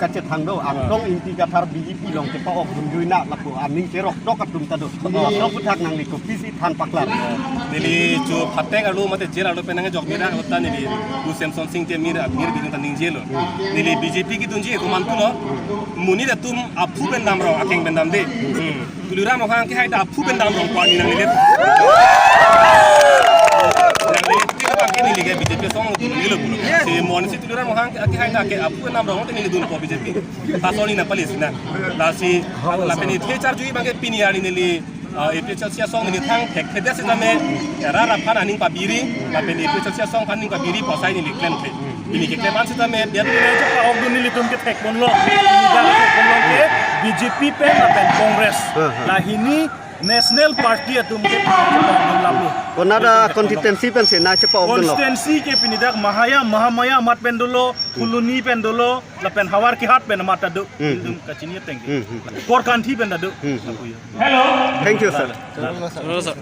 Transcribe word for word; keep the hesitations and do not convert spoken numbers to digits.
Kachethang do, Angtong Ingti Kathar B J P along chepa-ok dunjui na lapu aning cherok dok atum ta do. Neli aputhak nangli kopisi than paklar. Neli chu phatek arlo mate jail arlo pen nangkejok mera kota neli, Pu Semson Sing te mir, mir bijing ta ningjelo. Neli B J P kedunji komantulo. Monit atum aphu pen damrong, akeng pen damde. Hmm. Tuliram Ronghang kehai ta aphu pen damrong party nanglilet. Nanglilet tik abang ke neli ke B J P asong neli lo pulo. Si monsi Tuliram Ronghang kehai ta ke aphu pen damrong te neli dunpo B J P. Pasoni na palis na. Lasi lapen isi charju abang ke pini arni neli, uh, A P H L C asong neli thang thekthedet sitame, era raphan aning pabiri, lapen A P H L C asong aphan aning pabiri posai neli klemthe. Pini keklem an sitame, dia tu neli chepa-ok dun nelitum kethek ponlo. Neli dak kethek ponlo ke B J P pen lapen Congress. Hmm, hmm. La hini National Party atum ke chepa-ok dun laplo. Konat a constituency pensi nangchepa-ok dunlo? Constituency ke pini dak Mahaya, Mahamaya amat pen dolo, Phuloni pen dolo, lapen Howraghat pen amat ta do. Hmm, hmm. Nelitum kachini ateng ke. Hmm, hmm. Korkanthi pen ta do. Hmm, hmm. Lapu ya. Hello. Thank you, sir. Hello, sir.